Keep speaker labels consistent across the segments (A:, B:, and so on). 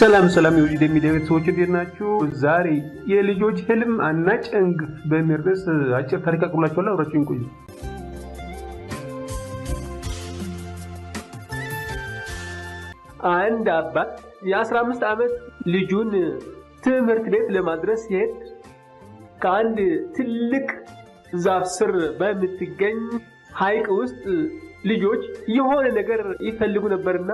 A: ሰላም ሰላም የውጅ ሚዲያ ቤተሰቦች፣ እንዴት ናችሁ? ዛሬ የልጆች ህልም አናጨንግፍ በሚል ርዕስ አጭር ታሪክ አቅርብላችኋለሁ። አብራችሁኝ ቆዩ። አንድ አባት የ15 ዓመት ልጁን ትምህርት ቤት ለማድረስ ሲሄድ ከአንድ ትልቅ ዛፍ ስር በምትገኝ ሐይቅ ውስጥ ልጆች የሆነ ነገር ይፈልጉ ነበርና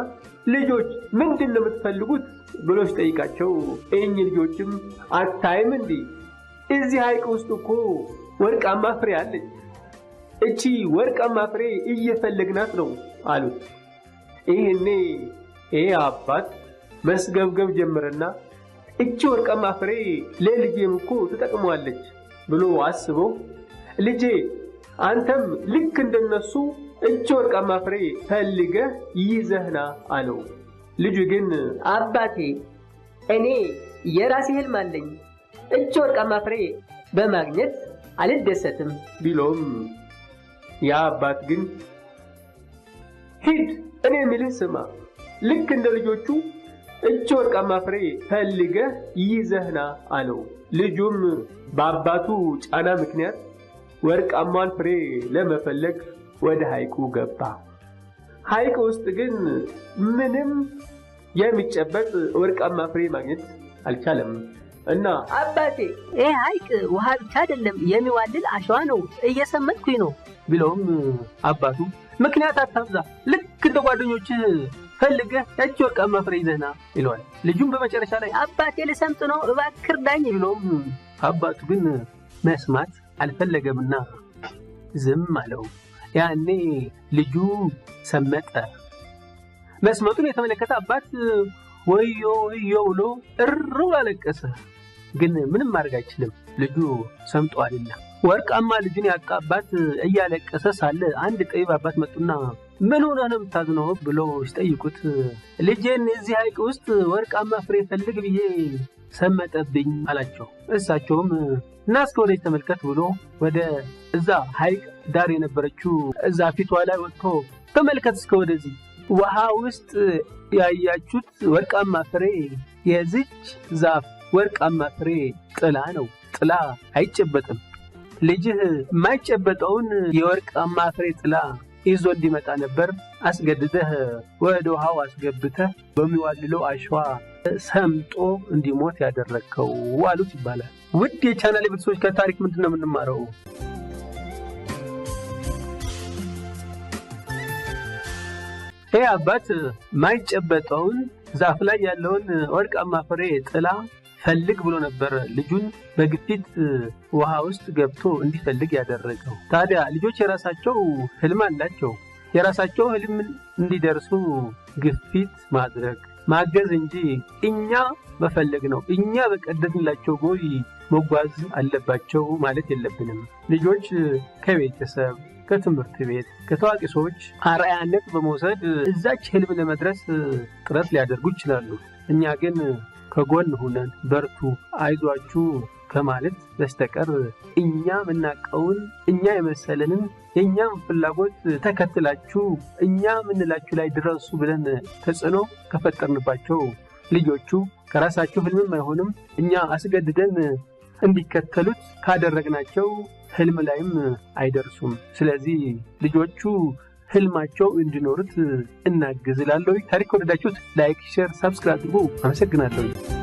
A: "ልጆች፣ ምንድን ነው የምትፈልጉት?" ብሎ ሲጠይቃቸው እኚህ ልጆችም "አታይም እንዲህ? እዚህ ሐይቅ ውስጥ እኮ ወርቃማ ፍሬ አለች። እቺ ወርቃማ ፍሬ እየፈለግናት ነው" አሉት። ይህኔ ይሄ አባት መስገብገብ ጀመረና "እቺ ወርቃማ ፍሬ ለልጄም እኮ ትጠቅመዋለች" ብሎ አስቦ "ልጄ፣ አንተም ልክ እንደነሱ እቺ ወርቃማ ፍሬ ፈልገህ ይዘህና" አለው። ልጁ ግን
B: "አባቴ፣ እኔ የራሴ ህልም አለኝ። እቺ ወርቃማ ፍሬ በማግኘት አልደሰትም"
A: ቢለውም ያ አባት ግን "ሂድ፣ እኔ የምልህ ስማ፣ ልክ እንደ ልጆቹ እቺ ወርቃማ ፍሬ ፈልገህ ይዘህና" አለው። ልጁም በአባቱ ጫና ምክንያት ወርቃማን ፍሬ ለመፈለግ ወደ ሐይቁ ገባ። ሐይቅ ውስጥ ግን ምንም የሚጨበጥ ወርቃማ ፍሬ ማግኘት አልቻለም እና
B: "አባቴ፣ ይህ ሐይቅ ውሃ ብቻ አይደለም፣ የሚዋልል አሸዋ ነው። እየሰመጥኩኝ ነው"
A: ቢለውም አባቱ "ምክንያት አታብዛ፣ ልክ እንደ ጓደኞችህ ፈልገህ ያቺ ወርቃማ ፍሬ ይዘህና" ይለዋል። ልጁም በመጨረሻ ላይ
B: "አባቴ፣ ልሰምጥ ነው፣ እባክህ እርዳኝ"
A: ቢለውም አባቱ ግን መስማት አልፈለገምና ዝም አለው። ያኔ ልጁ ሰመጠ። መስመጡን የተመለከተ አባት ወዮ ወዮ ብሎ እር ብሎ አለቀሰ። ግን ምንም ማድረግ አይችልም፣ ልጁ ሰምጧልና። ወርቃማ ልጁን ያጣ አባት እያለቀሰ ሳለ አንድ ጠቢብ አባት መጡና "ምን ሆነህ ነው የምታዝነው?" ብሎ ሲጠይቁት "ልጄን እዚህ ሐይቅ ውስጥ ወርቃማ ፍሬ ፈልግ ብዬ ሰመጠብኝ" አላቸው። እሳቸውም "እና እስከ ወደዚህ ተመልከት" ብሎ ወደ እዛ ሐይቅ ዳር የነበረችው እዛ ፊቷ ላይ ወጥቶ "ተመልከት እስከ ወደዚህ፣ ውሃ ውስጥ ያያችሁት ወርቃማ ፍሬ የዚች ዛፍ ወርቃማ ፍሬ ጥላ ነው። ጥላ አይጨበጥም። ልጅህ የማይጨበጠውን የወርቃማ ፍሬ ጥላ ይዞ እንዲመጣ ነበር አስገድደህ ወደ ውሃው አስገብተህ በሚዋልለው አሸዋ ሰምጦ እንዲሞት ያደረግከው" አሉት ይባላል። ውድ የቻናል ቤተሰቦች፣ ከታሪክ ምንድን ነው የምንማረው? ይህ አባት ማይጨበጠውን ዛፍ ላይ ያለውን ወርቃማ ፍሬ ጥላ ፈልግ ብሎ ነበር ልጁን በግፊት ውሃ ውስጥ ገብቶ እንዲፈልግ ያደረገው። ታዲያ ልጆች የራሳቸው ህልም አላቸው። የራሳቸው ህልም እንዲደርሱ ግፊት ማድረግ፣ ማገዝ እንጂ እኛ መፈለግ ነው፣ እኛ በቀደድንላቸው ጎይ መጓዝ አለባቸው ማለት የለብንም። ልጆች ከቤተሰብ፣ ከትምህርት ቤት፣ ከታዋቂ ሰዎች አርአያነት በመውሰድ እዛች ህልም ለመድረስ ጥረት ሊያደርጉ ይችላሉ። እኛ ግን ከጎን ሁነን በርቱ፣ አይዟችሁ ከማለት በስተቀር እኛ የምናውቀውን፣ እኛ የመሰለንን፣ የእኛም ፍላጎት ተከትላችሁ እኛ የምንላችሁ ላይ ድረሱ ብለን ተጽዕኖ ከፈጠርንባቸው ልጆቹ ከራሳቸው ህልምም አይሆንም፣ እኛ አስገድደን እንዲከተሉት ካደረግናቸው ህልም ላይም አይደርሱም። ስለዚህ ልጆቹ ህልማቸው እንዲኖሩት እናግዝ እላለሁ። ታሪክ ከወደዳችሁት like፣ share፣ subscribe አድርጉ። አመሰግናለሁ።